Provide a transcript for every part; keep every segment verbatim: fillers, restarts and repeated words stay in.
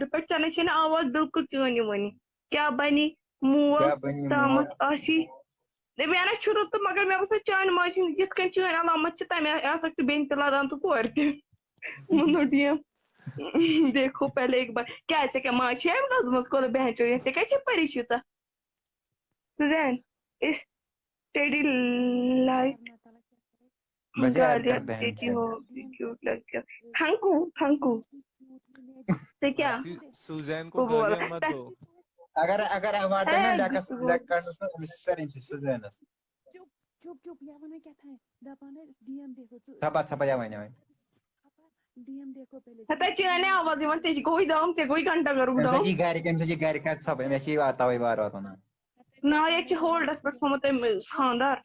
پٮ۪ٹھ ژےٚ نَے چھے نہٕ آواز بِلکُل چٲنۍ یِوٲنی۔ کیٛاہ بَنی؟ موج کیٛاہ بَنی تامَتھ موج؟ آسی۔ دَپہِ، مےٚ نہ چھُ رُت تہٕ مگر مےٚ باسان چانہِ ماجہِ ہِنٛدۍ یِتھ کٔنۍ چٲنۍ علامت چھِ، تَمہِ آسکھ تہٕ بیٚنہِ تہِ لَدان تہٕ کورِ تہِ۔ ووٚنُن ٹی ایم۔ دیکھو پہلے ایک بار۔ کیٛاہ ژےٚ کیٛاہ ماجہِ چھے اَمہِ لَزمٕژ کوٚرُتھ بہن چود؟ ژےٚ کیٛازِ چھے پریشی ژےٚ؟ سُزین، اس ٹیڈی لائٹ۔ بجے ایڈ کر گالیاں بہن دیتی چود۔ ہو، کیوٹ لڑکیاں۔ Thank U, thank U. ژےٚ کیٛاہ؟ سوزین کو بہٕ بولہٕ۔ گالیاں مت دو۔ اگر اگر ایوارڈ ہے، دینا لیکس بہٕ لیک بولہٕ۔ کرنس تو امس سر انچ سوزینس۔ چپ چپ چپ، یا ونان کیٛاہ تھا؟ دپان ہے ڈی ایم دیکھو ژٕ۔ ژھپا ژھپا یا ونیا وۄنۍ۔ ڈی ایم دیکھو پہلے۔ ہتا چٲنۍ آواز یِوان، ژےٚ چھِ گوٚوٕے دام، ژےٚ گوٚوٕے گھنٹہ گرُک امس دام۔ چھِ گرِ، امس چھِ گرِ کر ژھپا، مےٚ چھِ یہِ تَوَے وارٕ واتان۔ نا، ییٚتہِ چھِ ہولڈس پٮ۪ٹھ تھوٚمُت أمۍ خانٛدار۔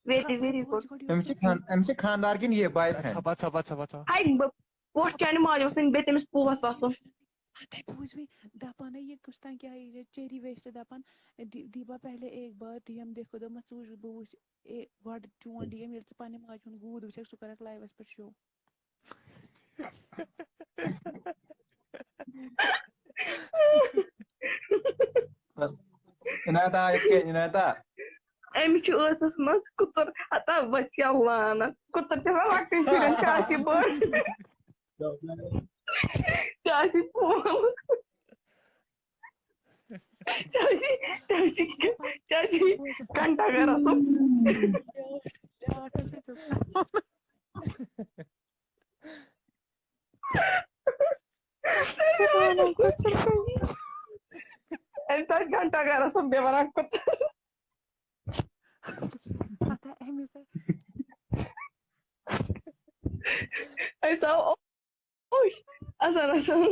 ویری ویری گُڈ۔ أمِس چھِ خان-، أمِس چھِ خانٛدار کِنہٕ یہِ باے فرینڈ؟ ژھپا، ژھپا، ژھپا، ژھپا۔ ہاے، بہٕ پوٚٹھ چانہِ ماجہِ اوس أمۍ بیٚیہِ تٔمِس پوس وَسُن۔ ہتے بوٗز مےٚ دَپان ہے، یہِ کُس تام کیٛاہ یہِ چیری ویسٹ دَپان، دی-، دیٖبا پہلے ایک بار ڈی ایم دیکھو، دوٚپمَس، ژٕ وٕچھ، بہٕ وٕچھ، اے، گۄڈٕ چون ڈی ایم، ییٚلہِ ژٕ پنٛنہِ ماجہِ ہُنٛد گوٗد وٕچھکھ، سُہ کَرَکھ لایوَس پٮ۪ٹھ شو۔ عنایت آ، یِتھ کٔنۍ، عنایت آ۔ أمِس چھُ ٲسَس منٛز کُژُر، ہتا وَتہِ لانَت۔ کُژُر چھِ آسان لۄکٹٮ۪ن شُرٮ۪ن، چھِ آسہِ بٔڑ۔ چھِ آسہِ پول۔ چھِ آسہِ، چھِ آسہِ، چھِ آسہِ گھنٹہ گرَس منٛز۔ أمۍ تہِ آسہِ گھنٹہ گرَس منٛز بیٚیہِ وَنان کُژُر۔ پتہ أمِس ہے۔ أمِس آو اوش۔ اَسان، اَسان۔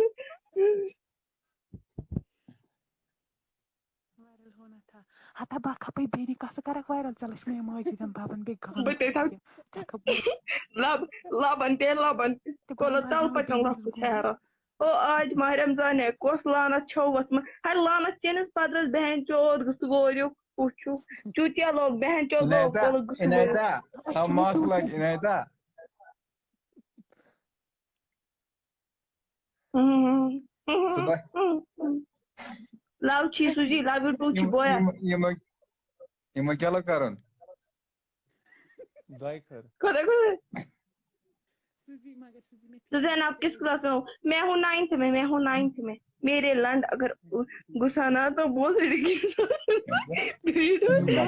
وائرل ہونا تھا۔ ہتا بہٕ کھپے بیٚنہِ کَسہٕ کَرَکھ وائرل؟ ژےٚ لٔچھ مےٚ ماجہِ دِنۍ بَبَن بیٚیہِ گانا۔ بہٕ تہِ تھاو۔ ژےٚ کھپ۔ لب، لبن تہِ، لبن تہِ۔ تہِ کوٚلہٕ بَنہِ تَل پَتہٕ وائرل لۄکُٹ بیٚنہِ۔ او آج ماہ رمضان ہے، کۄس لعنت چھو ؤژھمٕژ؟ ہے لعنت چٲنِس پدرس بہن چود، سُہ گوریُک کُس چھُ؟ چوٗتیا لوگ بہن چود لوگ، عنایتا، کوٚلہٕ گُسہٕ گوریُک۔ عنایتا، تھاو ماسک لگ، عنایتا۔ صبح۔ Love چھِ سُزی، love you too چھِ یِم، بویا۔ یِم، یِم، یِمو کیٛاہ لوٚگ کَرُن؟ دۄیہِ خٲر۔ خۄدا خۄدا۔ سُزی، مگر سُزی، مےٚ سُزین، آپ کس کلاس میں ہو؟ میں ہوں نائنتھ میں، میں ہوں نائنتھ میں۔ میرے لنڈ اگر غصہ نہ تو بہت سڑی کی۔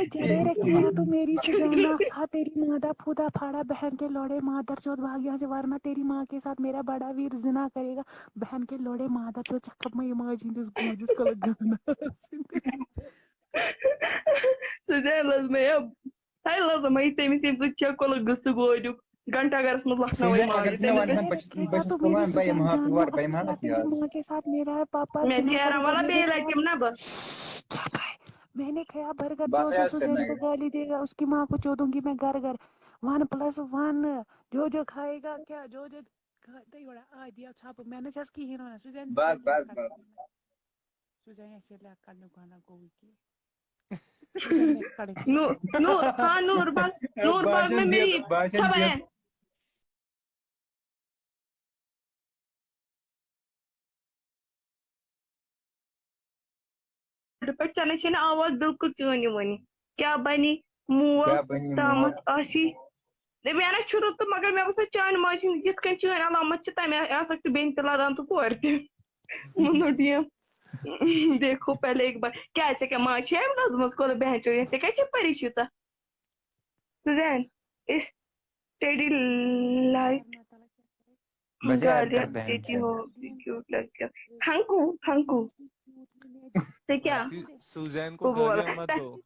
جڑے رکھیے نا تو میری سجانا تھا، تیری مادہ پھودا پھاڑا بہن کے لوڑے مادر چوت، بھاگ یہاں سے ورنہ تیری ماں کے ساتھ میرا بڑا ویر زنا کرے گا۔ بہن کے لوڑے مادر چوت، چکھپ میں ماجی دس گوجس کل گانا۔ سُزین لٔج مےٚ یہِ، ہے لٔج مےٚ یہِ تٔمِس ییٚمہِ سۭتۍ چھےٚ کۄلہٕ گٔژھٕ گوریُک گھنٹہ گرس منٛز لکھنؤے سُزین، ماجہِ۔ اگر ژٕ مےٚ تٔمِس وَنکھن پٔژھِس، پٔژھِس پھوٚلان، بہٕ یِمہٕ ہا تور، بہٕ یِمہٕ ہا نہٕ یور۔ تیری ماں کے ساتھ میرا ہے پاپا مےٚ زنا نیران کرے وَلہ گا۔ بیٚیہِ لَٹہِ یِمہٕ نا بہٕ۔ میں نے کھایا برگر، بس جو جو یار، سُزین کو سرینگر۔ گالی دے گا، اس کی ماں کو چودوں گی میں گھر گھر۔ ون پلس ون، جو جو کھائے گا کیا، جو جو کھا-، تہٕ یورٕ آ، دِیو ژھۄپہٕ، مےٚ نہ چھَس کِہیٖنۍ وَنان، سُزین بس، بس، بس۔ سُزین، اَسہِ چھِ لیٚکھ کَڑنُک گۄناہ گوٚوُے کینٛہہ۔ نو-، نو-، ہاں، نور باغ، نور باغ میں میری باشن خبر ہے۔ پٮ۪ٹھ ژےٚ نَے چھے نہٕ آواز بِلکُل چٲنۍ یِوٲنی۔ کیٛاہ بَنی؟ مول کیٛاہ بَنی تامَتھ مول؟ آسی۔ دَپہِ، مےٚ نہ چھُ رُت تہٕ مگر مےٚ باسان چانہِ ماجہِ ہِنٛدۍ یِتھ کٔنۍ چٲنۍ علامت چھِ، تَمہِ آسَکھ تہٕ بیٚنہِ تہِ لَدان تہٕ کورِ تہِ۔ ووٚنُن ٹی ایم۔ دیکھو پہلے ایک بار۔ کیٛاہ ژےٚ کیٛاہ ماجہِ چھے اَمہِ لَزمٕژ کوٚرُتھ بہن چود؟ ژےٚ کیٛازِ چھے پریشی ژےٚ؟ سُزین، اس ٹیڈی لائٹ۔ بجے ایڈ کر گالیاں بہن دیتی چود۔ ہو، کیوٹ لڑکیاں۔ Thank U, thank U. ژےٚ کیٛاہ؟ سوزین کو بہٕ بولہٕ۔ گالیاں مت دو۔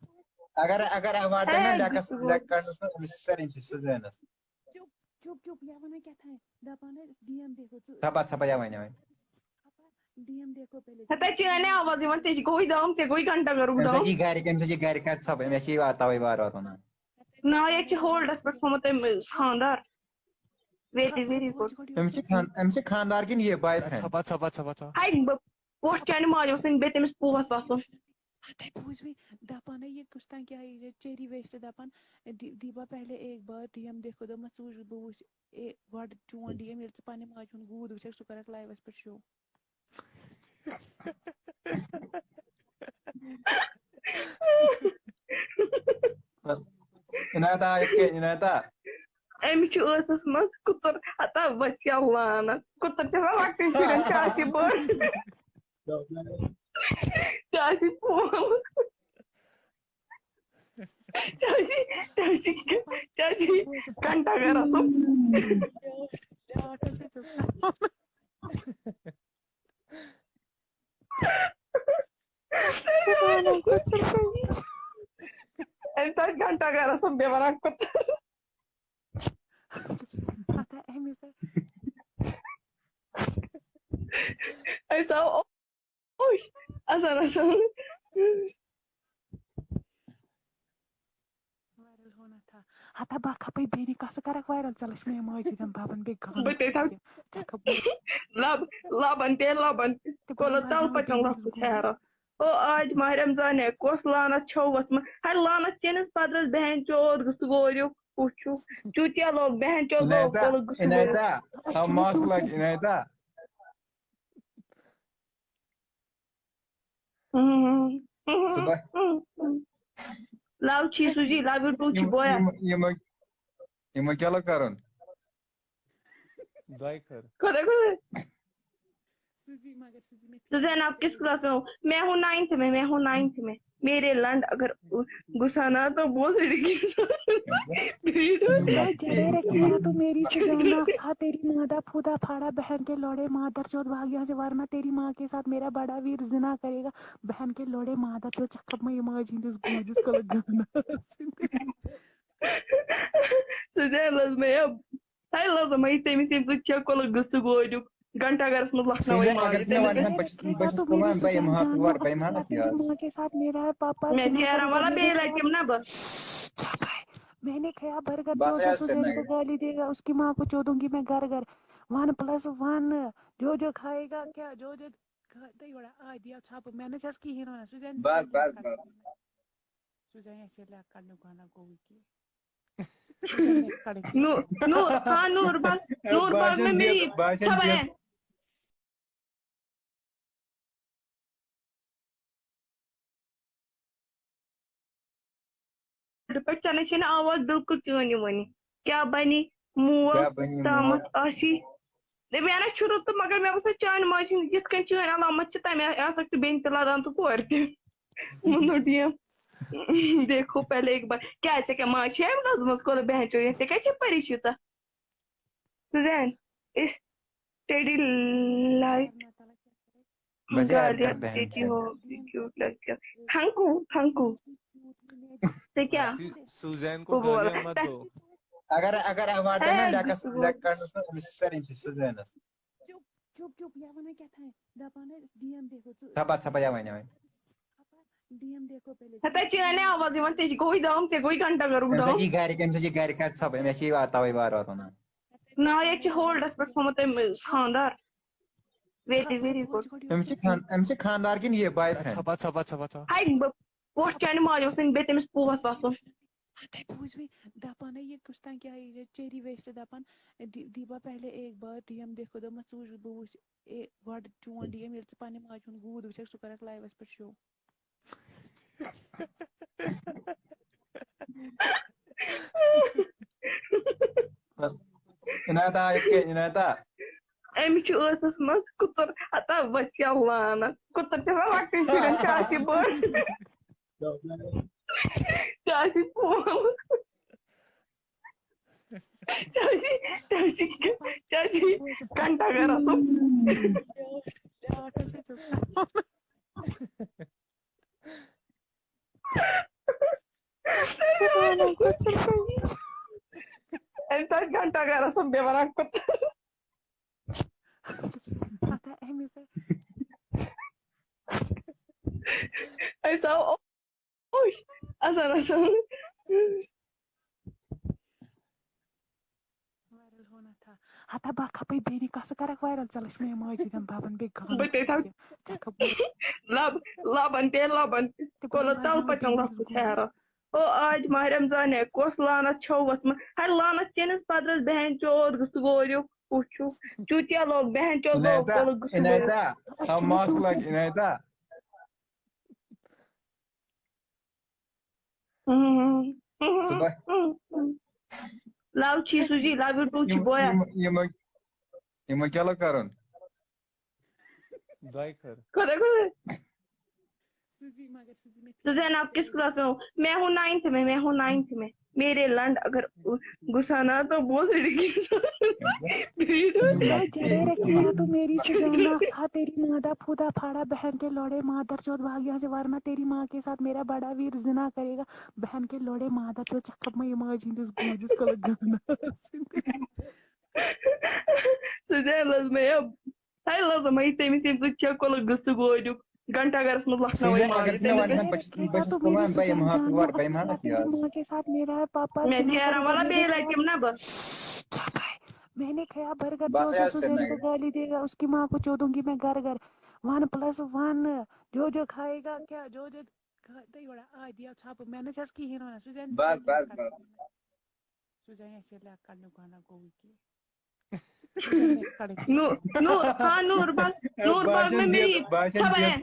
اگر، اگر ایوارڈ دینا ہے، لیکس، بہٕ چھُس لیک کرنس تو امس سر انچ سُزینس۔ چپ چپ چپ، یا ونان کیٛاہ تھا؟ دپان ہے ڈی ایم دیکھو ژٕ۔ ژھپا ژھپا یا ونیا وۄنۍ۔ ڈی ایم دیکھو پہلے۔ ہتا چٲنۍ آواز یِوان، ژےٚ چھِ گوٚوٕے دام، ژےٚ گوٚوٕے گھنٹہ گرُک أمِس دام۔ چھِ گرِکۍ، أمِس چھِ گرِکۍ کر ژھپا، مےٚ چھِ یہِ تَوَے وارٕ واتان۔ نا، ییٚتہِ چھِ ہولڈس پٮ۪ٹھ تھوٚمُت أمۍ خانٛدار۔ ویری، ویری گُڈ۔ أمِس چھِ خان-، أمِس چھِ خانٛدار کِنہٕ یہِ باے فرینڈ؟ ژھپا، ژھپا، ژھپا، ژھپا۔ ہاے، بہٕ پوٚٹھ چانہِ ماجہِ اوس أمۍ بیٚیہِ تٔمِس پوس وَسُن۔ ہتے بوٗز مےٚ دَپان ہے، یہِ کُس تام کیٛاہ یہِ چیری ویسٹ دَپان، دی-، دیٖبا پہلے ایک بار ڈی ایم دیکھو، دوٚپمَس، ژٕ وٕچھ، بہٕ وٕچھ، اے، گۄڈٕ چون ڈی ایم، ییٚلہِ ژٕ پنٛنہِ ماجہِ ہُنٛد گوٗد وٕچھَکھ، سُہ کَرَکھ لایوَس پٮ۪ٹھ شو۔ عنایتا، یِتھ کٔنۍ، عنایتا۔ أمِس چھُ ٲسَس منٛز کُژُر، ہتا وَتہِ لعنت۔ کُژُر چھِ آسان لۄکٹٮ۪ن شُرٮ۪ن، چھِ آسہِ بٔڑ۔ چھِ آسہِ پول۔ چھِ آسہِ، چھِ آسہِ، چھِ آسہِ گھنٹہ گھر آسان۔ أمۍ تھٲے گھنٹہ گھر آسان بیٚیہِ وَنان کُژُر۔ پتہ أمِس ہے۔ أمِس آو اوش۔ اَصٕل، اَصٕل۔ وائرل ہونا تھا۔ ہتا بہٕ کھپے بیٚنہِ کَسہٕ کَرَکھ وائرل؟ ژےٚ لَچھ مےٚ ماجہِ دِم بَبَن بیٚیہِ گانہٕ۔ بہٕ تہِ تھاو۔ ژےٚ کھپ۔ لَب، لَبَن تہِ، لَبَن تہِ۔ تہِ کوٚلہٕ کوٚلہٕ تَل وائرل پَتہٕ بیٚیہِ ژھٮ۪رَس۔ او آج ماہ رمضان ہے، کۄس لعنت چھو ؤژھمٕژ؟ ہے لعنت چٲنِس پَدرَس بہن چود گٔژھ گوریُک۔ وٕچھِو، چوٗتیا لوگ، بہن چود لوگ، عنایتا، کوٚلہٕ گٔژھ عنایتا، گوریُک۔ تھاو ماسک لٲگِتھ، عنایتا۔ ہم۔ صبح۔ Love چھی سوٗزی، love you too چھی یِم، بویا۔ یِم، یِم، یِمو کیٛاہ لوٚگ کَرُن؟ دۄیہِ خٲر۔ خۄدا خۄدا۔ سوٗزی، مگر سوٗزی مےٚ۔ سُزین، آپ کس کلاس میں ہو؟ میں ہوں نائنتھ میں، میں ہوں نائنتھ میں۔ میرے لنڈ اگر غصہ نہ تو بہت سڑی کی۔ मैं जड़े रखी है तो मेरी सुजाना खा तेरी मादा फूदा फाड़ा बहन के लोड़े मादर चोद भाग यहाँ से वरना तेरी माँ के साथ मेरा बड़ा वीर जिना करेगा। بہن کے لوڑے مادر چوٗ ژےٚ کھپ مہ یہِ ماجہِ ہٕنٛدِس گوٗجِس کلہٕ گانہٕ۔ سُہ دِ لٔج مےٚ یہِ۔ ہے لٔج مےٚ یہِ تٔمِس ییٚمہِ سۭتۍ چھےٚ کۄلہٕ گٔژھٕ گوجُک گھنٹہ گرس منٛز لکھنؤے سُزین، اگر ماجہِ۔ ژٕ مےٚ تٔمِس ونہٕ ہا، گژھِ بہٕ چھُس، بہٕ چھُس دپان، بہٕ یِمہٕ ہا تور، بہٕ یِمہٕ ہا نہٕ یاد۔ ماں کے ساتھ میرا ہے، پاپا مےٚ جِنا نیران کریگا، ولا میرے بیٚیہِ لٹہِ یِمہٕ نا بہٕ۔ میرے، میں نے کہا برگر بس جو جو یار، سُزین کو سرینگر۔ گالی دیگا، اس کی ماں کو چودوں گی میں گھر گھر۔ ون پلس ون، جو جو کھائے گا کیا، جو جو کھا-، تہٕ یورٕ آ، دِیو ژھۄپہٕ۔ مےٚ نہ چھَس کِہیٖنۍ وَنان۔ سُہ زَن بس، بس، بس۔ سُہ زَن اَسہِ لیٚکھ کَڑنُک گۄناہ گوٚوُے کینٛہہ۔ سُہ زَن لیٚکھ کَڑٕنۍ۔ نو-، نو-، ہاں، نوٗر بل، نوٗر بل باسان میں دِتھ، میری باسان خبر دِتھ۔ ہے۔ پٲٹھۍ ژےٚ نَے چھے نہٕ آواز بِلکُل چٲنۍ یِوٲنی۔ کیٛاہ بَنی مول کیٛاہ بَنی مول؟ تامَتھ آسی؟ دَپہِ ہا نہ چھُ رُت تہٕ مگر مےٚ باسان چانہِ ماجہِ ہِنٛدۍ یِتھ کٔنۍ چٲنۍ علامت چھِ تَمہِ آسَکھ تہٕ بیٚنہِ تہِ لَدان تہٕ کورِ تہِ۔ ووٚنُن ڈی ایم۔ دیکھو پہلے ایک بار۔ کیٛاہ ژےٚ کیٛاہ ماجہِ چھے اَمہِ لَزمٕژ کوٚرُکھ بیٚہن چٲنۍ؟ ژےٚ کیٛازِ چھے پریشی ژےٚ؟ سُزین، أسۍ steady life۔ بس یار، گالیاں کر بہن دیتی چود۔ ہو، بھی کیوٹ لگتی ہو۔ Thank U, thank U. تے کیا؟ سوزین کو گالیاں مت دو۔ اگر، اگر ایوارڈ دینا، ہے، لیکس، لیک کرنا تو أمِس کر أمِس سوزینس۔ چپ، چپ، چپ، یا وَنان کیٛاہ تھام۔ دَپان ٲسۍ، ڈی ایم دیکھو ژٕ۔ ژھپا، ژھپا، یا وَنہِ وۄنۍ۔ ڈی ایم دیکھو پہلے۔ ہتا چٲنۍ آواز یِوان، ژےٚ چھِ گوٚوٕے دام، ژےٚ گوٚوٕے گھنٹہ گرُک أمِس دام۔ چھِ گرِکۍ، أمِس چھِ گرِکۍ کر ژھپا، أمِس چھِ واتاوٕے وارٕ واتان۔ نہ، ییٚتہِ چھِ ہولڈس پٮ۪ٹھ تھوٚمُت أمۍ خانٛدار۔ Very, very good۔ أمِس چھِ خان-، أمِس چھِ خانٛدار کِنہٕ یہِ boyfriend؟ ژھپا، ژھپا، ژھپا، ژھپا۔ ہاے، بہٕ پوٚٹھ چانہِ ماجہِ اوس نہٕ بیٚیہِ تٔمِس پوس وَسُن۔ ہتے بوٗز مےٚ دَپان ہے، یہِ کُس تام کیٛاہ یہِ چیری ویسٹ دَپان، دی-، دیٖبا پہلے ایک بار ڈی ایم دیکھو، دوٚپمَس، ژٕ وٕچھ، بہٕ وٕچھ اے-، گۄڈٕ چون ڈی ایم، ییٚلہِ ژٕ پنٛنہِ ماجہِ ہُنٛد گوٗد وٕچھکھ، سُہ کَرَکھ لایوَس پٮ۪ٹھ show۔ عنایتا، یِتھ کٔنۍ، عنایتا۔ أمِس چھُ ٲسَس منٛز کُژُر، ہتا وَتہِ لعنت۔ کُژُر چھِ آسان لۄکٹٮ۪ن شُرٮ۪ن، چھِ آسہِ بٔڑ۔ چھِ آسہِ پول۔ چھِ آسہِ، چھِ آسہِ، چھِ آسہِ گھنٹہ گھر آسان۔ أمۍ تہِ آسہِ گھنٹہ گھر آسان بیٚیہِ وَنان کُژُر۔ پتہ أمِس ہے۔ أمِس آو اوش۔ اَصٕل، اَصٕل۔ وائرل ہونا تھا۔ ہتا بہٕ کھپے بیٚنہِ کَسہٕ کَرَکھ وائرل؟ ژےٚ لَچھ مےٚ ماجہِ دِم بَبَن بیٚیہِ گانہٕ۔ بہٕ تہِ تھاوٕ۔ ژےٚ کھپ۔ لَب، لَبَن تہِ، لَبَن تہِ۔ تہِ کوٚلہٕ کوٚلہٕ تَل پَتہٕ وائرل۔ او آج ماہ رمضان ہے، کۄس لعنت چھو ؤژھمٕژ؟ ہے لعنت چٲنِس پَدرَس بہن چود گٔژھ گوریُک۔ وٕچھِو، چوٗتیا لوگ، بہن چود لوگ، عنایتا، کوٚلہٕ گٔژھ عنایتا۔ ہاں، ماسک لاگ، عنایتا۔ صبح۔ لو چھی سوزی، لو یو ٹو چھی بویا۔ یِمو کیٛاہ لوٚگ کرُن؟ دۄیہِ خٲر۔ خۄدا خۄدا۔ سوزین، آپ کس کلاس میں ہو؟ میں ہوں نائنتھ میں، میں ہوں نائنتھ میں۔ میرے لنڈ اگر غصہ نہ تو بہت سڑی کی جڑے رکھی ہے تو میری سجانا تھا تیری مادہ پھودا پھاڑا بہن کے لوڑے مادر چوت بھاگ یہاں سے ورنہ تیری ماں کے ساتھ میرا بڑا ویر زنا کرے گا۔ بہن کے لوڑے مادر چوت چکھپ میں ماجی دس گوجس کل گانا۔ سجانا میں اب ہے لازم ہے تٔمِس ییٚمہِ سۭتۍ چھےٚ کۄلہٕ گٔژھٕ گوریُک گھنٹا گرس منٛز لکھنوٕے سوزان، اگر ماجہِ ژٕ مےٚ تٔمِس ونکھن گژھِ بہٕ چھُس، بہٕ چھُس پُلوامہِ، بہٕ یِمہٕ ہا تور، بہٕ یِمہٕ ہا اَتھ یاد۔ ماں کے ساتھ میرا پاپا مےٚ نیران ولا بیٚیہِ لٹہِ یِم نا بہٕ۔ میں نے کھایا برگر چودہ سو سوزین کو گالی دے گا اس کی ماں کو چودوں گی میں گھر گھر۔ ون پلس ون۔ جو جو کھائے گا کیا جو جو کھا- تہٕ یورٕ آ دِیو ژھۄپہٕ مےٚ نہ چھَس کِہیٖنۍ وَنان سوزین۔ بس بس بس۔ سوزین اَسہِ ییٚلہِ کَڑنہٕ گۄڈٕ گوٚوُے کینٛہہ۔ نور، نور، ہاں، نور باغ، نور باغ میں میری خبر ہے۔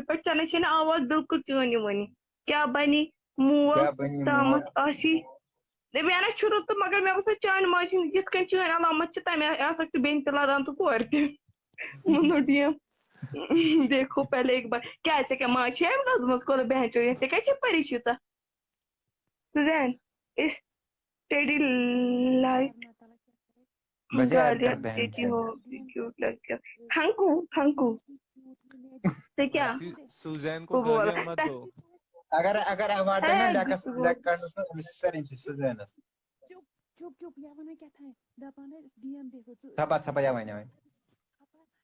پٲٹھۍ ژےٚ نَے چھے نہٕ آواز بِلکُل چٲنۍ یِوٲنی۔ کیٛاہ بَنی مول کیٛاہ بَنی تامَتھ مول؟ آسی؟ مےٚ نَے چھُ رُت تہٕ مگر مےٚ باسان چانہِ ماجہِ ہِنٛز یِتھ کٔنۍ چٲنۍ علامت چھِ تَمہِ آسَکھ تہٕ بیٚنہِ تہِ لَدان تہٕ کورِ تہِ۔ ووٚنُن ٹھیٖک۔ دیکھو پہلے ایک بار۔ کیٛاہ ژےٚ کیٛاہ ماجہِ چھےٚ أمۍ لٔجمٕژ کوٚر بہن چو یَتھ ژےٚ کیٛازِ چھےٚ پریشی ژےٚ؟ سُزین، اسٹڈی لائف۔ بس یار، کر بہن بیٹی ہو، کیوٹ لڑکیاں۔ Thank U, thank U. ژےٚ کیٛاہ؟ سوزین کو گالیاں مت دو۔ اگر اگر ایوارڈ ہے، دینا لیکس بہٕ چھُس لیک کرنس أمِس کر أمِس سُزینس۔ چُپ چُپ چُپ یا وَنان کیٛاہ تھانۍ دَپان ٲسۍ ڈی ایم دیکھو ژٕ۔ ژھپا ژھپا یا وَنہِ وۄنۍ۔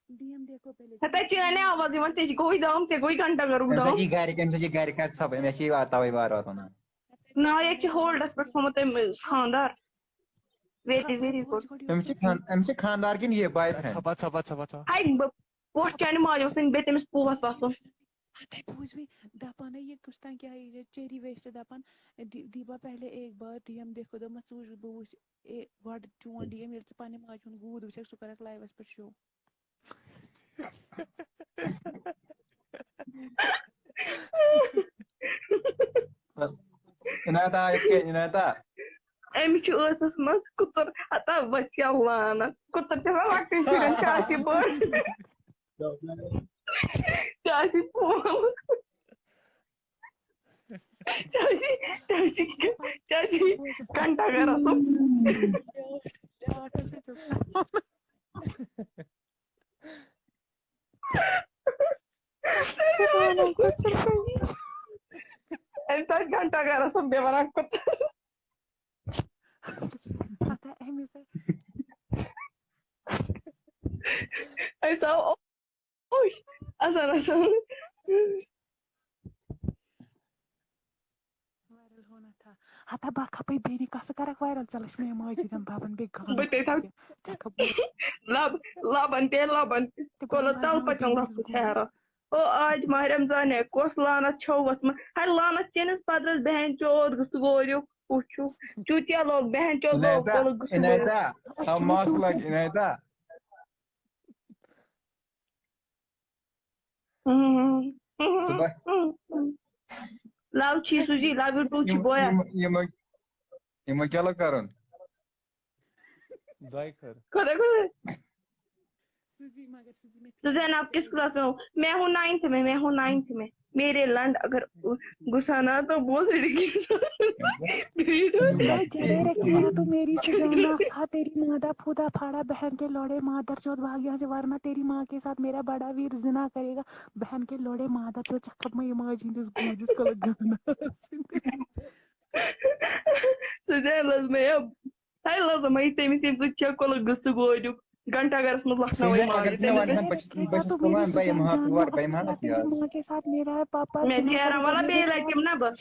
ڈی ایم دیکھو پہلے۔ ہتا چٲنۍ آواز یِوان، ژےٚ چھِ گوٚوٕے دام، ژےٚ گوٚوٕے گھنٹہ گرُک أمِس دام۔ چھِ گرِکۍ، أمِس چھِ گرِکۍ کَتھ ژھپا، مےٚ چھِ یہِ تَوَے وارٕ واتان۔ نا، ییٚتہِ چھِ ہولڈس پٮ۪ٹھ تھوٚمُت أمۍ خانٛدار۔ ویری ویری گُڈ۔ أمِس چھِ خان-، أمِس چھِ خانٛدار کِنہٕ یہِ بوائے فرینڈ؟ ژھپا ژھپا ژھپا ژھپا۔ ہاے بہٕ پوٹھ چانہِ ماجہِ اوس نہٕ بیٚیہِ تٔمِس پوہَس وَسُن۔ ہَتَے بوٗز مےٚ دَپان ہے یہِ کُس تام کیٛاہ یہِ چیری ویسٹ دَپان۔ دی-، دیبا پہلے ایک بار ڈی ایم دیکھو دوٚپمَس ژٕ وٕچھ بہٕ وٕچھ اے گۄڈٕ چون ڈی ایم ییٚلہِ ژٕ پنٛنہِ ماجہِ ہُنٛد گوٗد وٕچھَکھ سُہ کَرَکھ لایوَس پٮ۪ٹھ شو۔ عنایتا، یِتھ کٔنۍ، عنایتا۔ أمِس چھُ ٲسَس منٛز کُژُر، ہتا وَتہِ لانَت۔ کُژُر چھِ آسان لۄکٹٮ۪ن شُرٮ۪ن، چھِ آسہِ یہِ بٔڑ۔ چھِ آسہِ یہِ پول۔ چھِ آسہِ، چھِ آسہِ، چھِ آسہِ گھنٹہ گرس منٛز۔ أمۍ تَتہِ گھنٹہ گرس منٛز بیٚیہِ وَنان کُژُر۔ پتہ أمِس أمۍ سا اوش، اَسان، اَسان۔ وائرل ہونا تھا۔ ہتا بہٕ کھپے بیٚنہِ کَسہٕ کَرَکھ وائرل، ژٕ لَچھ مےٚ ماجہِ دِنۍ بَبَن بیٚیہِ گَلَن۔ بہٕ تہِ تھاو۔ ژےٚ کھپ لَب، لَبَن تہِ لَبَن تہِ۔ تہٕ کوٚلَتھ تَل پَتہٕ لَفظ ژھیرا۔ او آج ماہ رمضان ہے، کۄس لعنت چھو ؤژھمٕژ؟ ہاے لعنت چٲنِس پدرس بہن چود گوٚژھ گوریُک وٕچھُو۔ چوٗتیا لوگ بہن چود لوگ عنایتا، کوٚلُکھ گوٚژھ عنایتا، تھاو ماسک لاگ، عنایتا۔ صبح۔ لو چھی سوزی، لو یو ٹو چھی یِم، بویا۔ یِم، یِم، یِمو کیٛاہ لوٚگ کرُن؟ دۄیہِ خٲر۔ خدا خدا۔ سوزین، آپ کس کلاس میں ہو؟ میں ہوں نائنتھ میں، میں ہوں نائنتھ میں۔ میرے لنڈ اگر غصہ نہ تو بہت سڑی کی۔ جڑے رکھی ہے تو میری سجانا تھا تیری مادہ پھودا پھاڑا بہن کے لوڑے مادر چوت بھاگ یہاں سے ورنہ تیری ماں کے ساتھ میرا بڑا ویر زنا کرے گا۔ بہن کے لوڑے مادر چوت چکھپ میں ماجی ہندس گوجس کل گانا۔ سجانا میں اب ہے لازم ہے تٔمِس ییٚمہِ سۭتۍ چھےٚ کۄلہٕ گٔژھٕ گوریُک گھنٹا گرس منٛز لکھنوٕے سوزان، اگر ماجہِ، ژٕ مےٚ تٔمِس وَنکھن گژھِ بہٕ چھُس، بہٕ چھُس پُلوامہِ، بہٕ یِمہٕ ہا تور، بہٕ یِمہٕ ہا اَتھ یاد۔ میرا پاپا مےٚ نیران وَلہ بیٚیہِ لَٹہِ یِمہٕ نا بہٕ۔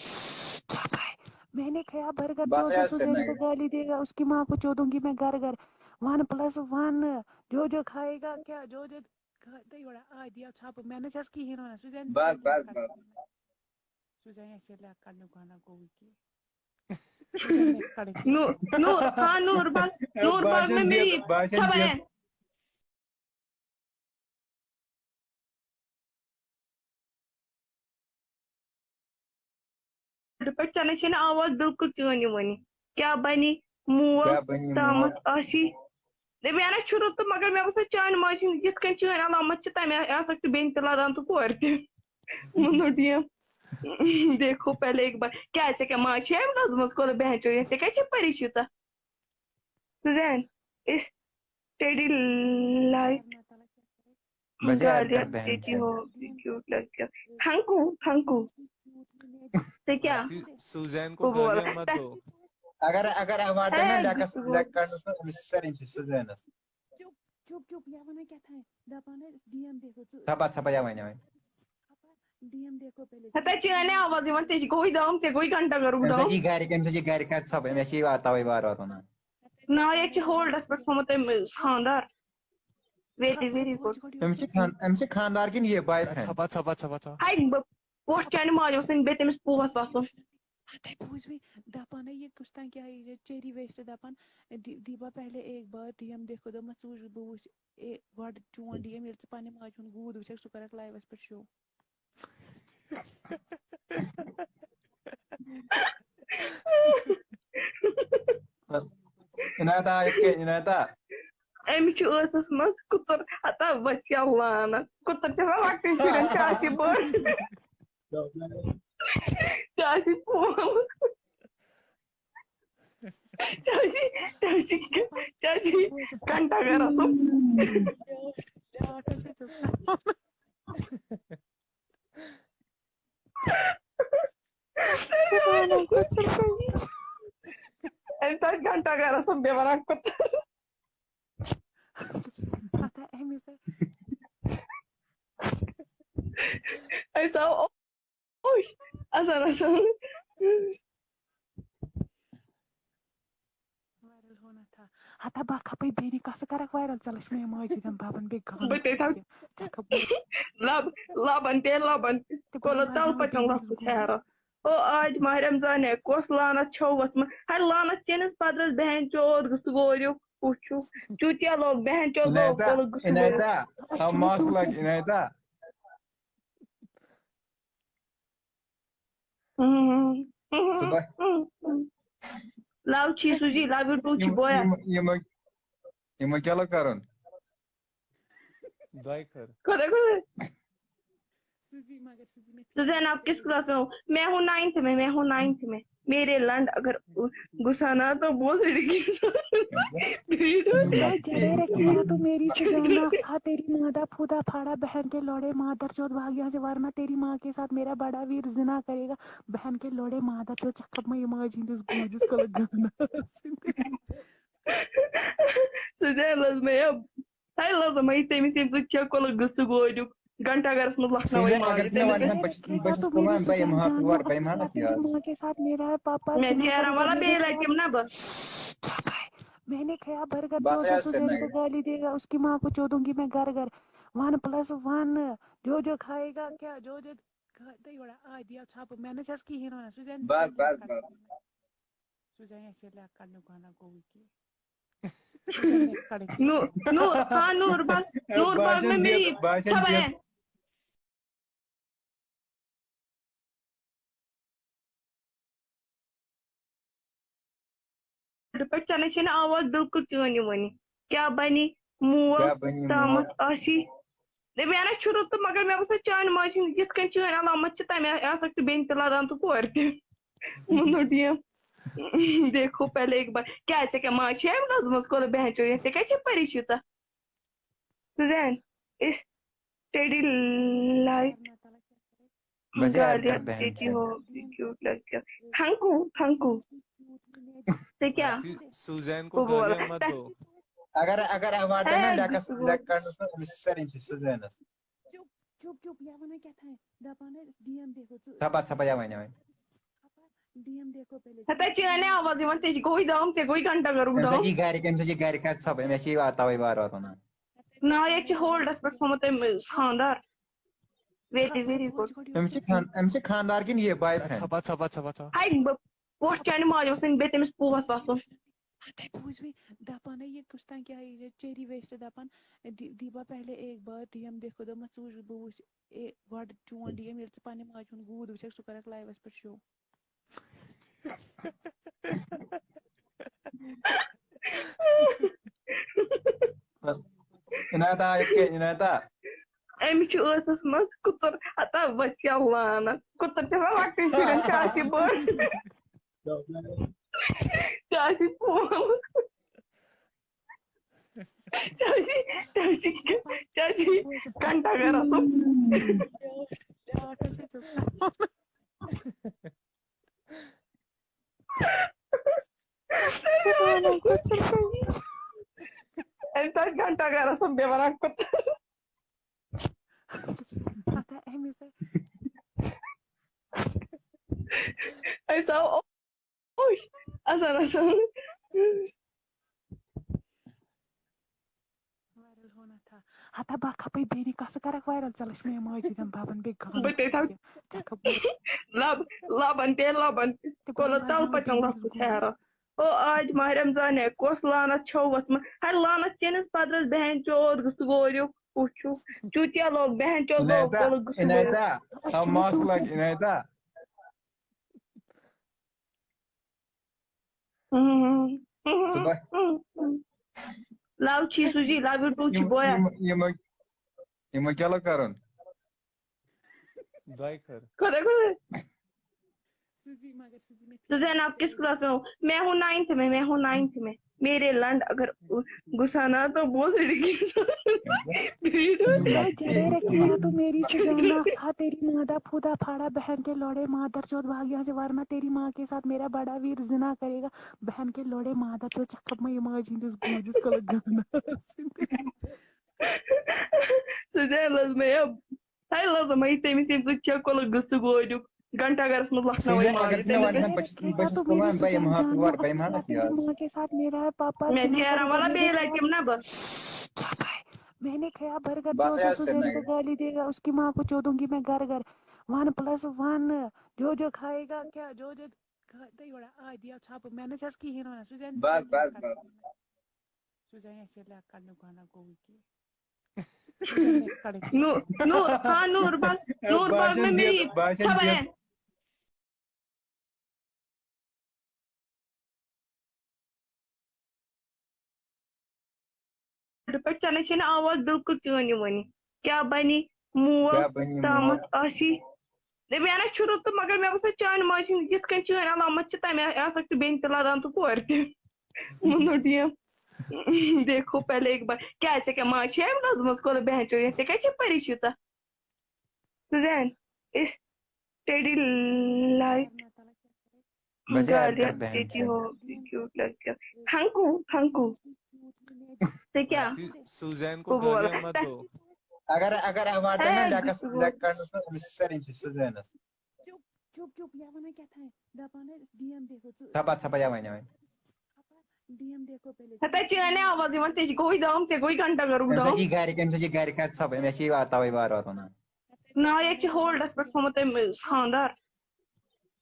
میں نے کھایا برگر بس چودہ یار، سو زین کو سرینگر۔ گالی دے گا اس کی ماں کو چودوں گی میں گھر گھر۔ ون پلس ون۔ جو جو کھائے گا کیا جو جو کھا- تہٕ یورٕ آ دِیو ژھۄپہٕ مےٚ نہ چھَس کِہیٖنۍ وَنان سُہ زین بس، بس، بس۔ سُہ زین اَسہِ ییٚلہِ اَتھ کَڑنہٕ گۄناہ گوٚوُے کینٛہہ۔ نور، نور، ہاں، نور باغ، نور باغ میں میری بھابہن۔ پٮ۪ٹھ ژےٚ نَے چھے نہٕ آواز بِلکُل چٲنۍ یِوٲنی۔ کیٛاہ بَنی؟ موج تامَتھ آسی۔ دَپہِ، مےٚ نَے چھُ رُت تہٕ مگر مےٚ باسان چانہِ ماجہِ ہِنٛدۍ یِتھ کٔنۍ چٲنۍ علامت چھِ، تَمہِ آسَکھ ژٕ بیٚنہِ تہِ لَدان تہٕ کورِ تہِ۔ مُنُڈ یِم۔ دیکھو پہلے ایک بار۔ کیٛاہ ژےٚ کیٛاہ ماجہِ چھے اَمہِ لَزمٕژ کوٚر بہن چوری؟ ژےٚ کیٛاہ چھے پریشی ژےٚ؟ سُزین، اس ٹیڈی لائف بجائے گارڈین اذکر بہن دیتی چوری۔ ہو، کیوٹ لڑکیاں۔ Thank U, thank U. تے کیا؟ سوزین کو گالیاں مت دو۔ اگر اگر ایوارڈ دینا ہے، لیکس گُسہٕ گوٚو۔ لیک کرنس منٛز أمِس چھِ سٲرِم چھِ سوزینس۔ چُپ چُپ چُپ، یا وَنان کیٛاہ تھام دَپان ٲسۍ ڈی ایم دیکھو ژٕ۔ ژھپا ژھپا یا وَنہِ وَنہِ۔ ڈی ایم دیکھو پہلے۔ ہتا چٲنۍ آواز یِوان، ژےٚ چھِ گوٚوٕے دام، ژےٚ گوٚوٕے گھنٹہ گرُک أمِس دام۔ چھِ گرِکۍ، أمِس چھِ گرِکۍ کَتھ ژھپا، مےٚ چھِ یہِ تَوَے وارٕ وارٕ وَنان۔ نہ، ییٚتہِ چھِ ہولڈَس پٮ۪ٹھ تھوٚمُت أمۍ خانٛدار۔ ویری ویری گُڈ۔ أمِس چھِ خان-، أمِس چھِ خانٛدار کِنہٕ یہِ بوائے فرینڈ؟ ژھپا ژھپا ژھپا ژھپا۔ ہاے بہٕ پوٚٹھ چانہِ ماجہِ اوس نہٕ بیٚیہِ تٔمِس پوہَس وَسُن۔ ہتے بوٗز مےٚ دَپان ہے، یہِ کُس تام کیٛاہ یہِ چیری ویسٹ دَپان، دی-، دیٖبا پہلے ایک بار ڈی ایم دیکھو، دوٚپمَس، ژٕ وٕچھ، بہٕ وٕچھ، اے، گۄڈٕ چون ڈی ایم، ییٚلہِ ژٕ پنٛنہِ ماجہِ ہُنٛد گوٗد وٕچھکھ، سُہ کَرَکھ لایوَس پٮ۪ٹھ شو۔ عنایتا، یِتھ کٔنۍ، عنایتا۔ أمِس چھِ ٲسَس منٛز کُژر، ہتا ؤژھ یا لعنت۔ کُژر چھِ آسان لۄکٹٮ۪ن شُرٮ۪ن، چھِ آسہِ یہِ بٔڑ۔ ژےٚ آسی فون۔ ژےٚ آسی، ژےٚ آسی، ژےٚ آسی گھنٹہ گھر آسُن۔ أمۍ تہِ آسہِ گھنٹہ گھر آسُن بیٚیہِ وَنان کوٗتاہ۔ پتہ أمِس۔ أمِس آو اوش۔ اَسان، اَسان۔ وائرل ہونا تھا۔ ہتا با کھپے بیری کس کرک وائرل، چلش میں ماجی دم بابن بے گان۔ بہٕ تہِ تھاو۔ ژےٚ کھپ۔ لب، لبن تہِ، لبن تہِ۔ تہِ کوٚر بابن تل بابن پتن بابن لفظ بابن۔ ہیرا۔ او آج ماہ رمضان ہے، کۄس لعنت چھو ؤژھمٕژ؟ ہے لعنت چٲنِس پدرس بہن چود گوٚژھ گوریُک، وٕچھُو۔ چوٗتیا لوگ بہن چود لوگ، عنایتا، کوٚلُکھ گوٚژھ گوریُک۔ عنایتا، تھاو ماسک لٲگِتھ، عنایتا۔ صبح۔ لو چھی سوزی، لو یو ٹو چھی یِم-، بویا۔ یِم-، یِمو، یِمو کیٛاہ لوٚگ کرُن؟ دۄیہِ خٲر۔ خدا خدا۔ سوزی، مگر سوزی مےٚ سوزی، آپ کس کلاس میں ہو؟ میں ہوں نائنتھ میں، میں ہوں نائنتھ میں۔ میرے لنڈ اگر غصہ نہ تو بہت سڑی کی۔ جڑے رکھے گا تو میری سجانا کھا تیری مادہ پھودا پھاڑا بہن کے لوڑے مادر چوت بھاگ یہاں سے ورنہ تیری ماں کے ساتھ میرا بڑا ویر زنا کرے گا۔ بہن کے لوڑے مادر چوت چکپ میں ماجی دس گوجس کل گانا۔ سجانا لازمی ہے۔ ہے لازم ہے تٔمِس ییٚمہِ سۭتۍ چھےٚ کۄلہٕ گٔژھٕ گوریُک گھنٹہ گرس منٛز لکھنؤے سُزین، ماجہِ۔ اگر ژٕ مےٚ تٔمِس وَنکھ، بہٕ چھُس، بہٕ چھُس پُلوامہِ، بہٕ یِمہٕ ہا تور، بہٕ یِمہٕ ہا نہٕ یور۔ میرے ساتھ میرا پاپا مےٚ زنا نیران کرے وَلہٕ گا، بیٚیہِ میرے لَٹہِ یِمہٕ نا بہٕ۔ شھ، چُپ ہے۔ میں نے کھایا برگر، بس جو جو یار، سُزین سرنگے۔ کو گالی دے گا، اس کی ماں کو چودوں گی میں گھر گھر۔ ون پلس ون، جو جو کھائے گا کیا، جو جو کھا-، تہٕ یورٕ آ، دِیو ژھاپہٕ، مےٚ نہٕ چھَس کِہیٖنۍ وَنان، سُزین بس، بس، بس۔ سُزین، اَسہِ چھِ لیٚکھ کَڑنُک گۄناہ گوٚوٕے کینٛہہ۔ نو، نو، ہاں، نور باغ، نور باغ میں میری بھابہن۔ پٮ۪ٹھ ژےٚ نَے چھے نہٕ آواز بِلکُل چٲنۍ یِوٲنی۔ کیٛاہ بَنی؟ موج کیٛاہ بَنی موج؟ تامَتھ آسی۔ دَپہِ، مےٚ نَے چھُ رُت تہٕ مگر مےٚ باسان چانہِ ماجہِ ہِنٛدۍ یِتھ کٔنۍ چٲنۍ علامت چھِ، تَمہِ آسَکھ ژٕ بیٚنہِ تہِ لَدان تہٕ کورِ تہِ۔ مُنُڈ یِم۔ دیکھو پہلے ایک بار۔ کیٛاہ ژےٚ کیٛاہ ماجہِ چھے اَمہِ لَزمٕژ کوٚر بہن چوری؟ ژےٚ کیٛاہ چھے پریشی ژےٚ؟ سُزین، اس ٹیڈی لائف بجائے گارڈین اذکر بہن دیتی چوری۔ ہو، کیوٹ لڑکیاں۔ Thank U, thank U. ژےٚ کیٛاہ؟ سوزین کو گالیاں مت دو۔ اگر، اگر ایوارڈ دینا ہے، لیکس، بہٕ چھُس لیک کرنس منٛز أمِس چھِ سٲرِم چھِ سُزینس۔ چُپ، چُپ، چُپ، یا وَنان کیٛاہ تھام، دَپان ٲسۍ ڈی ایم دیکھو ژٕ۔ ژھپا، ژھپا، یا وَنہِ، وَنہِ۔ ڈی ایم دیکھو پہلے۔ ہتا چٲنۍ آواز یِوان، ژےٚ چھِ گوٚوٕے دام، ژےٚ گوٚوٕے گھنٹہ گرُک أمِس دام۔ چھِ گرِکۍ، أمِس چھِ گرِکۍ کَتھ ژھپا، مےٚ چھِ یہِ تَوَے وارٕ وارٕ وَنان۔ نہ، ییٚتہِ چھِ ہولڈَس پٮ۪ٹھ تھوٚمُت أمۍ خانٛدار۔ ویری، ویری گُڈ۔ أمِس چھِ خان-، أمِس چھِ خانٛدار کِنہٕ یہِ بوائے فرینڈ؟ ژھپا، ژھپا، ژھپا، ژھپا۔ ہاے، بہٕ پوٚٹھ چانہِ ماجہِ وَسٕنۍ بیٚیہِ تٔمِس پوہَس وَسُن۔ ہتے بوٗزوٕے، دَپان ہے یہِ کُس تام کیٛاہ یہِ چیری ویسٹ دَپان، دی- دیٖبا پہلے ایک بار ڈی ایم دیکھو، دوٚپمَس ژٕ وٕچھ بہٕ وٕچھ، اے گۄڈٕ چون ڈی ایم، ییٚلہِ ژٕ پننہِ ماجہِ ہُنٛد گوٗد وٕچھکھ، سُہ کَرَکھ لایوَس پٮ۪ٹھ شو۔ عنایتا، یِتھ کٔنۍ عنایتا۔ أمِس چھُ ٲسَس منٛز کُژُر، ہتا وَتہِ لانَت۔ کُژُر چھِ آسان لۄکٹٮ۪ن شُرٮ۪ن، چھِ آسہِ بٔڑ۔ چھِ آسہِ پول۔ چھِ آسہِ، چھِ آسہِ، چھِ آسہِ گھنٹہ گھر آسان۔ أمۍ تَتہِ گھنٹہ گھر آسان بیٚیہِ وَنان کُژُر۔ پتہ أمِس أمۍ سا اوش اَسان اَسان۔ وایرل ہونا تھا۔ ہتا بہٕ کھپے بیٚنہِ کَسہٕ کَرَکھ وایرل، ژےٚ لَچھ مےٚ ماجہِ دٮ۪ن بَبَن بیٚیہِ گانہٕ۔ بہٕ تہِ تھاو ژےٚ کھپے لب لبن تہِ لبن تہِ۔ تہٕ کوٚلہٕ بہٕ تَل وَنہٕ پَتہٕ بیٚنہِ لۄکُٹ ہیرٕ۔ او آج ماہ رمضان ہے، کۄس لعنت چھو ؤژھمٕژ؟ ہے لعنت چٲنِس پدرس بہن چود گوٚژھ گوریُک کُس چھُ؟ چوٗتیا لوگ بہن چود لوگ عنایتا، کوٚلہٕ گوٚژھ گوریُک۔ عنایتا، تھاو ماسک لٲگِتھ، عنایتا۔ صبح۔ لو چھی سوٗزی، لو یوٗ ٹوٗ چھی یِم- بویا۔ یِم- یِمو یِمو کیٛاہ لوٚگ کرُن؟ دۄیہِ خٲر۔ خۄدا خۄدا۔ سوٗزی مگر سوٗزی مےٚ سُزین، آپ کس کلاس میں ہو؟ میں ہوں نائنتھ میں، میں ہوں نائنتھ میں۔ میرے لنڈ اگر گھسانا تو بہت لڑکی۔ جڑے رکھنا تو میری سجانا تھا تیری مادہ پھودا پھاڑا بہن کے لوڑے مادر چوت بھاگ یہاں سے ورنہ تیری ماں کے ساتھ میرا بڑا ویر زنا کرے گا۔ بہن کے لوڑے مادر چوت چکھپ میں ماجی ہندس گوجس کل گانا۔ سُزین لٔج مےٚ یہِ۔ ہے لٔج مےٚ یہِ تٔمِس ییٚمہِ سۭتۍ چھےٚ کۄلہٕ گٔژھٕ گوریُک۔ گھنٹہ گرس منٛز لۄکھناوٕے سُزین، اگر ماجہِ ژٕ مےٚ تٔمِس۔ وَنکھ، بہٕ چھُس، بہٕ چھُس پُلوامہِ، بہٕ یِمہٕ ہا تور، بہٕ یِمہٕ ہا نہٕ یور۔ تیری ماں کے ساتھ میرا پاپا مےٚ زنا نیران کرے گا، وَلہٕ بیٚیہِ میرے لَٹہِ یِمہٕ نا بہٕ۔ شھ، کیا کھائے؟ میں نے کھایا برگر، بس جو جو یار، سوزین کو سرینگر۔ گالی دے گا، اس کی ماں کو چودوں گی میں گھر گھر۔ ون پلس ون، جو جو کھائے گا کیا، جو جو کھا-، تیٚلہِ وَنان، آ، دِیو ژھاپہٕ، مےٚ نہٕ چھَس کِہیٖنۍ وَنان۔ سُزین، بس، بس، بس۔ سُزین، اَسہِ چھِ لیٚکھ کَڑنُک وَنان گوٚوُے کینٛہہ۔ نوٗر، نوٗر، ہاں، نوٗر باغ، نوٗر باغ میں میری باسان خبر کینٛہہ۔ ہے۔ پٮ۪ٹھ ژےٚ نَے چھے نہٕ آواز بِلکُل چٲنۍ یِوٲنی۔ کیٛاہ بَنی مول کیٛاہ بَنی مول؟ تامَتھ آسی؟ دَپہِ مےٚ نہ چھُ رُت تہٕ مگر مےٚ باسان چانہِ ماجہِ ہِنٛدۍ یِتھ کٔنۍ چٲنۍ علامت چھِ تَمہِ آسَکھ تہٕ بیٚنہِ تہِ لَدان تہٕ کورِ تہِ۔ ووٚنُن ٹھیٖک۔ دیکھو پہلے ایک بار۔ کیٛاہ ژےٚ کیٛاہ ماجہِ چھے اَمہِ لَزمٕژ کوٚر بہن چو یا ژےٚ کیٛاہ چھے پریشی ژےٚ؟ سُزین، اس ٹیڈی لائف بس یار، گالیاں کر بہن دیتی چود۔ ہو، کیوٹ لڑکیاں۔ Thank U, thank U. ژےٚ کیٛاہ؟ سوزین کو کو بول۔ گالیاں مت دو۔ اگر اگر ایوارڈ اے، دِنہٕ لیکس بِسکوٗٹ۔ لیک کَڑنَس منٛز أمِس چھِ سٲرِم چھِ سُزینَس۔ چُپ چُپ چُپ، یہِ وَنان کیٛاہ تھام دَپان ٲسۍ ڈی ایم دیکھو ژٕ۔ ژھپا ژھپا، یَوَے یَوَے۔ ڈی ایم دیکھو پہلے۔ ہتا چٲنۍ آواز یِوان، ژےٚ چھِ گوٚوٕے دام، ژےٚ گوٚوٕے گھنٹہ گرُک أمِس دام۔ حظ چھِ گَرِکۍ، أمِس حظ چھِ گَرِکۍ کَتھ ژھپا، أمِس چھِ یہِ وار تَوَے وار وار وَنان۔ نہ، ییٚتہِ چھِ ہولڈَس پٮ۪ٹھ تھوٚمُت أمۍ خانٛدار۔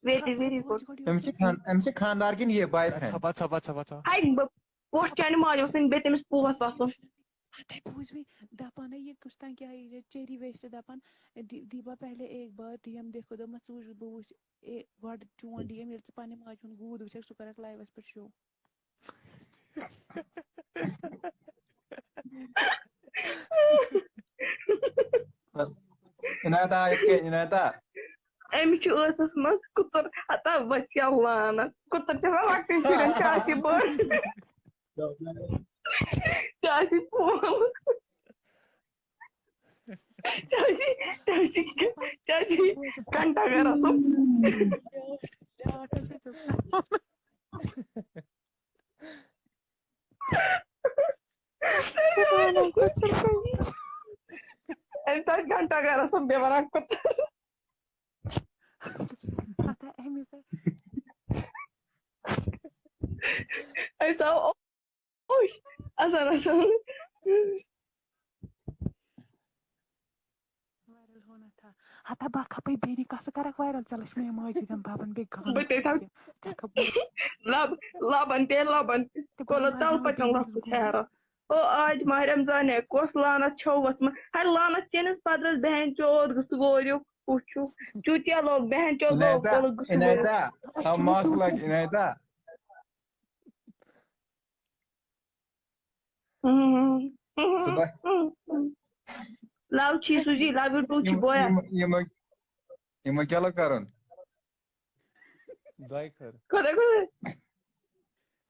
ویری ویری گُڈ۔ أمِس چھِ خان-، أمِس چھِ خانٛدار کِنہٕ یہِ باے فرینڈ؟ ژھپا ژھپا ژھپا ژھپا۔ ہاے بہٕ پوٚٹھ چانہِ ماجہِ اوس نہٕ بیٚیہِ تٔمِس پوہَس وَسُن۔ ہتے بوٗزوٕے، دَپان ہے یہِ کُس تام کیٛاہ یہِ چیری ویسٹ دَپان، دی- دیٖبا پہلے ایک بار ڈی ایم دیکھو، دوٚپمَس ژٕ وٕچھ بہٕ وٕچھ، اے گۄڈٕ چون ڈی ایم، ییٚلہِ ژٕ پننہِ ماجہِ ہُنٛد گوٗد وٕچھکھ، سُہ کَرَکھ لایوَس پٮ۪ٹھ شو۔ عنایتا، یِتھ کٔنۍ عنایتا۔ أمِس چھُ ٲسَس منٛز کُژُر، ہتا وَتہِ لانَت۔ کُژُر چھِ آسان لۄکٹٮ۪ن شُرٮ۪ن، چھِ آسہِ بٔڑ۔ چھِ آسہِ پول۔ چھِ آسہِ، چھِ آسہِ، چھِ آسہِ گھنٹہ گھر آسان۔ بیٛاکھ، بیٛاکھ حظ چھِ تِم۔ أمۍ تَتہِ گھنٹہ گھر آسان بیٚیہِ وَنان کُژُر۔ پتہ أمِس ہے۔ أمۍ سا اوش اَسان اَسان۔ وایرل ہونا تھا۔ ہتا بہٕ کھپے بیٚنہِ کَسہٕ کَرَکھ وایرَل، ژےٚ لَچھ مےٚ ماجہِ دِم بَبَن بیٚیہِ گانہٕ۔ بہٕ تہِ تھاو ژےٚ کھپ بہٕ لَبَن، لَبَن تہِ لَبَن تہِ۔ تہِ کوٚلہٕ بَناو تَل ناو پَتَن بیٚنہِ لَفظ ہٕنٛز ژھیرٕ۔ او آج ماہ رمضان ہے، کۄس لعنت چھو ؤژھمٕژ؟ ہاے لعنت چٲنِس پدرس بہن چود گٔژھٕ گوریُک وٕچھُو۔ چوٗتیا لوگ بہن چود لوگ عنایتا، کوٚلہٕ گٔژھٕ گوریُک۔ عنایتا، تھاو ماسک لٲگِتھ، عنایتا۔ ہُم۔ صبح۔ لو چھی سوٗزی، لو یوٗ ٹوٗ چھی یِم بویا۔ یِم یِم یِمو کیٛاہ لوٚگ کرُن؟ دۄیہِ خٲر۔ خۄدا خۄدا۔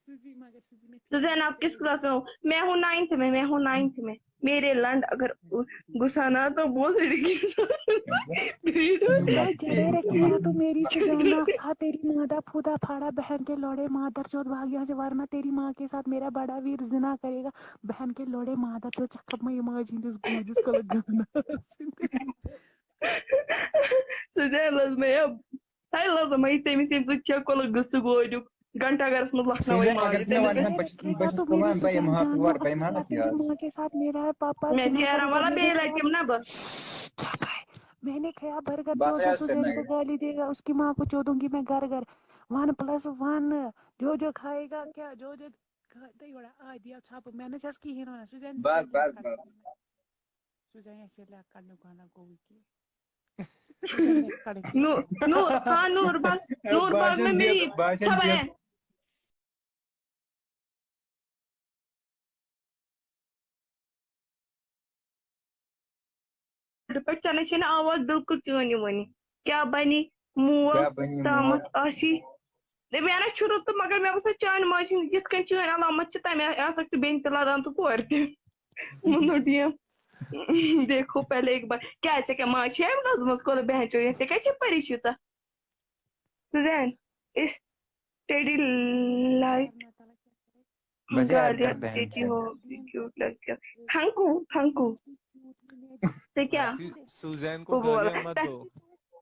سوٗزی مگر سوٗزی مےٚ سُزین، آپ کس کلاس میں ہو؟ میں ہوں نائنتھ میں، میں ہوں نائنتھ میں۔ میرے لنڈ اگر غصہ نہ تو بہت سڑی کی۔ جڑے رکھے گا تو میری سجانا کھا تیری مادہ پھودا پھاڑا بہن کے لوڑے مادر چوت بھاگ یہاں سے ورنہ تیری ماں کے ساتھ میرا بڑا ویر زنا کرے گا۔ بہن کے لوڑے مادر چوت چکھپ میں ماجی ہندس گوجس کل گانا۔ سُزین لٔج مےٚ یہِ، ہے لٔج مےٚ یہِ تٔمِس ییٚمہِ سۭتۍ چھےٚ کۄلہٕ گٔژھٕ گوجُک گھنٹہ گرس منٛز لۄکھناوٕنۍ سُزین، اگر ماجہِ۔ ژٕ مےٚ تٔمِس وَنکھ گژھِ نہ بہٕ چھُس بہٕ چھُس تو ژٕ وَن میری بہٕ یِمہٕ ہا سجان تور، جانو بہٕ یِمہٕ ہا نہٕ تیری یاد۔ ماں کے ساتھ میرا پاپا میں زنا پھیرا کرے گا، والا میرے بیٚیہِ چور لٹہِ یِم نہ بہٕ۔ میں نے کھایا برگر بس جو جو یار، سوزین سرینگر۔ کو گالی دے گا، اس کی ماں کو چودوں گی میں گھر گھر۔ ون پلس ون۔ جو جو کھائے گا کیا، جو جو کھا-، تیٚلہِ یورٕ آے دِیو ژھاپہٕ۔ مےٚ نہ چھَس کِہیٖنۍ وَنان۔ سُہ زَن بس، بس، بس۔ سُہ زَن اَسہِ ییٚلہِ اَکھ کَڑنُک وَنان گوٚوُے کہِ۔ سُہ زَن مےٚ کَڑٕنۍ۔ نور، نور، ہاں، نور باغ، نور باغ میں میری باسان خبر دِل۔ ہے۔ پٮ۪ٹھ ژےٚ نَے چھے نہٕ آواز بِلکُل چٲنۍ یِوٲنی۔ کیٛاہ بَنی؟ موج کیٛاہ بَنی موج؟ تامَتھ آسی۔ دَپہِ مےٚ نہ چھُ رُت تہٕ مگر مےٚ باسان چانہِ ماجہِ ہِنٛدۍ یِتھ کٔنۍ چٲنۍ علامت چھِ تَمہِ آسَکھ تہٕ بیٚنہِ تہِ لَدان تہٕ کورِ تہِ۔ مُنُٹ یِم۔ دیکھو پہلے ایک بار۔ کیٛاہ ژےٚ کیٛاہ ماجہِ چھے اَمہِ لَزمٕژ کوٚرُکھ بہن چٲنۍ؟ ژےٚ کیٛازِ چھے پریشی ژےٚ؟ سُزین، اس ٹیڈی لائک بس یار، گارڈین کر بہن دیتی چٲنۍ۔ ہو، کیوٹ لگتا۔ Thank U, thank U. تے کیا؟ سوزین کو کو بولا؟ گالیاں مت دو۔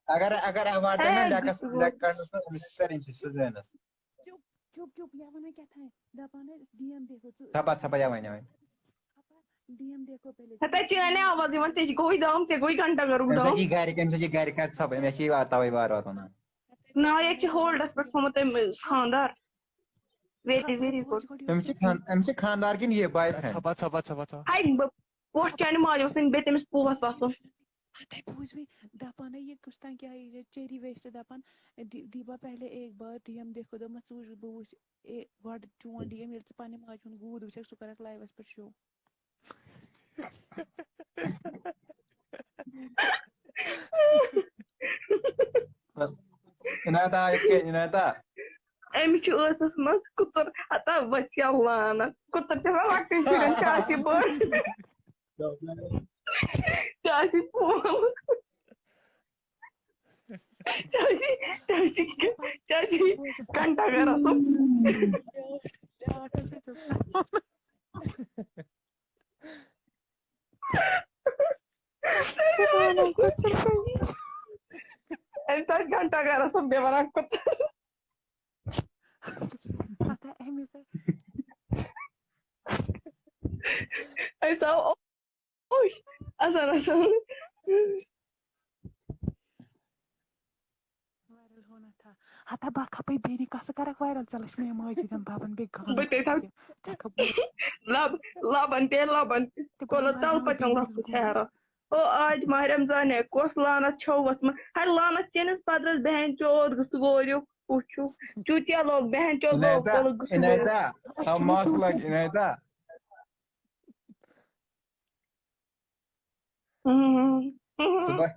اگر اگر ایوارڈ ہے، نا لیکس بس وہ لیک کرنس نا، أمِس چھِ کَرٕنۍ چھِ سُزینس۔ چپ چپ چپ، یا ونان کیٛاہ تھام دپان ڈی ایم دیکھو ژٕ۔ ژھپا ژھپا یا وۄنۍ وۄنۍ۔ ڈی ایم دیکھو پہلے۔ ہتا چٲنۍ آواز یِوان، ژےٚ چھِ گوٚوُے دام، ژےٚ گوٚوُے گھنٹہ گرُک أمِس دام۔ چھِ گرِکۍ، أمِس چھِ گرِکۍ کَرِ ژھپا، أمِس چھِ یہِ وار تَوَے وار وار وَنان۔ نا، ییٚتہِ چھِ ہولڈس پٮ۪ٹھ تھوٚمُت أمۍ خاندار۔ ویری ویری گُڈ۔ أمِس چھِ خان-، أمِس چھِ خاندار کِنہٕ یہِ باے فرینڈ؟ ژھپا ژھپا ژھپا ژھپا۔ ہاے، بہٕ پوٚٹھ چانہِ ماجہِ اوس نہٕ بیٚیہِ تٔمِس پوہَس وَسُن۔ ہتے بوٗز مےٚ دپان ہے، یہِ کُس تام کیٛاہ یہِ چیری ویسٹ دپان، دی-، دیبا پہلے ایک بار ڈی ایم دیکھو، دوٚپمَس ژٕ وٕچھ، بہٕ وٕچھ اے گۄڈٕ چون ڈی ایم، ییٚلہِ ژٕ پننہِ ماجہِ ہُنٛد گوٗد وٕچھکھ، سُہ کرکھ لایوَس پٮ۪ٹھ شو۔ عنایتا، یِتھ کٔنۍ عنایتا۔ أمِس چھُ ٲسَس منٛز کُژُر، ہتا ؤژھ یا لعنت۔ کُژُر چھِ آسان لۄکٹٮ۪ن شُرٮ۪ن، چھِ آسہِ یہِ بٔڑ۔ چھِ آسہِ یہِ پول۔ چھِ آسہِ، چھِ آسہِ، چھِ آسہِ گھنٹہ گرس منٛز۔ أمۍ تہِ آسہِ گھنٹہ گرس منٛز بیٚیہِ ونان کُژُر۔ پتہ أمِس أمۍ سا اوش۔ اصل، اصل۔ وایرل ہونا تھا۔ ہتا بہٕ کھپے بیٚنہِ کَسہٕ کَرَکھ وایرل، ژےٚ لَچھ مےٚ ماجہِ دِم بَبَن بیٚیہِ گانہٕ۔ بہٕ تہِ تھاو ژےٚ کھپے لب، لبن تہِ لبن تہِ۔ کوٚلہٕ تَل پَتہٕ لۄکُٹ ژھیرٕ۔ او آج ماہ رمضان ہے، کۄس لعنت چھو ؤژھمٕژ؟ ہاے لعنت چٲنِس پدرس بہن چود گٔژھٕ گوریُک وٕچھُو۔ چوٗتیا لوگ بہن چود لوگ، عنایتا، کوٚلہٕ گٔژھٕ گوریُک۔ عنایتا، تھاو ماسک لٲگِتھ، عنایتا۔ صبح۔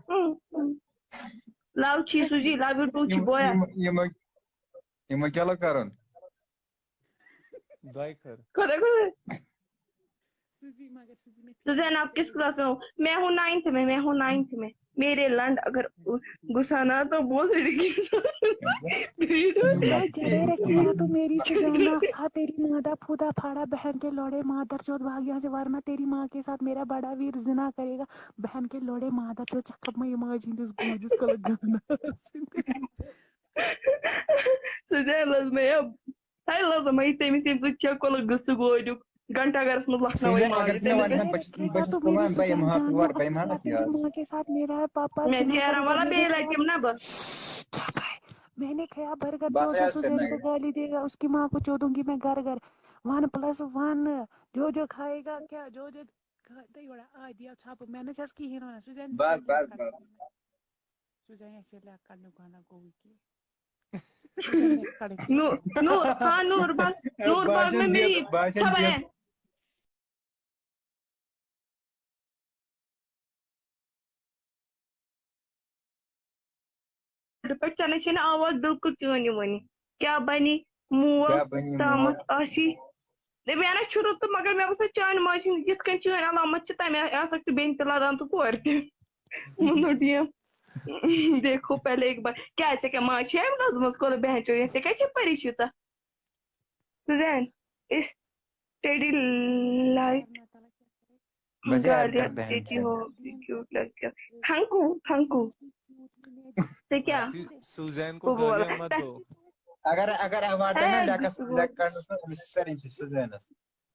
لو چھی سوٗزی، لو یوٗ ٹوٗ چھی یِم- بویا۔ یِم- یِمو یِمو کیٛاہ لوٚگ کرُن؟ دۄیہِ خٲر۔ خۄدا خۄدا۔ سوٗزی مگر سوٗزی مےٚ سُزین، آپ کس کلاس میں ہو؟ میں ہوں نائنتھ میں، میں ہوں نائنتھ میں۔ میرے لنڈ اگر غصہ نہ تو بہت سڑی کی۔ جڑے رکھے گا تو میری سجانا کھا تیری مادہ پھودا پھاڑا بہن کے لوڑے مادر چوت بھاگ یہاں سے ورنہ تیری ماں کے ساتھ میرا بڑا ویر زنا کرے گا۔ بہن کے لوڑے مادر چوت چکھپ میں ماجی ہندس گوجس کل گانا۔ سُزین لٔج مےٚ یہِ، ہے لٔج مےٚ یہِ تٔمِس ییٚمہِ سۭتۍ چھےٚ کۄلہٕ گٔژھٕ گوریُک گھنٹہ گرس منٛز لکھنؤ سُجین، اگر ماجہِ۔ ژٕ مےٚ تٔمِس وَنکھ، گژھِ بہٕ چھُس، بہٕ چھُس پُلوامہِ، بہٕ یِمہٕ ہا تور، بہٕ یِمہٕ ہا نہٕ یور۔ ماں کے ساتھ میرا ہے پاپا، مےٚ چھِ نیران وَلہٕ بیٚیہِ لَٹہِ یِم نہ بہٕ۔ मैंने खाया बर्गर، بس جو जो یار، سُجین سرینگر۔ کو गाली देगा، उसकी माँ को चोदूंगी मैं घर घर। ون پلس ون، جو جو کھائے گا کیا، جو جو کھا-، تہٕ یورٕ آ، دِیو ژھۄپہٕ، مےٚ نہ چھَس کِہیٖنۍ وَنان، سُجین بس، بس، بس۔ سُجین، یہِ چھِ لٮ۪کھ کَڑنُک گۄناہ گوٚوُے کینٛہہ۔ نو-، نو-، ہاں، نور باغ، نور باغ میں میری باسان خبر ہے۔ پٮ۪ٹھ ژےٚ نَے چھے نہٕ آواز بِلکُل چٲنۍ یِوٲنی۔ کیٛاہ بَنی مول کیٛاہ بَنی تامَتھ مول؟ آسی؟ دَپہِ، اَنا چھُ رُت تہٕ مگر مےٚ باسان چانہِ ماجہِ ہِنٛدۍ یِتھ کٔنۍ چٲنۍ علامت چھِ، تَمہِ آسَکھ تہٕ بیٚنہِ تہِ لَدان تہٕ کورِ تہِ۔ ووٚنُن یہِ۔ دیکھو پہلے ایک بار۔ کیٛاہ ژےٚ کیٛاہ ماجہِ چھے اَمہِ لَزمٕژ کوٚر بہن چو، ژےٚ کیٛاہ چھےٚ پریشی ژےٚ؟ سُزین، اس ٹیڈی لائٹ بجے ایڈ کر گالیاں بہن دیتی چو۔ ہو، کیوٹ لڑکیاں۔ Thank U, thank U. ژےٚ کیٛاہ؟ سوزین کو گوٚو گالیاں مت دو۔ اگر، اگر ایوارڈ ہے، دِنہ لیکس، بہٕ چھُس لیک کرنس منٛز أمِس کَرٕنۍ چھِ سُزینس۔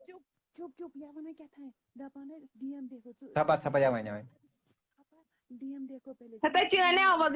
چُپ، چُپ، چُپ، یا وَنان کیٛاہ تھام، دَپان ٲسۍ ڈی ایم دیکھو ژٕ۔ ژھپا، ژھپا، یا وَنہِ، یا وَنہِ۔ ڈی ایم دیکھو پہلے۔ ہتا چٲنۍ آواز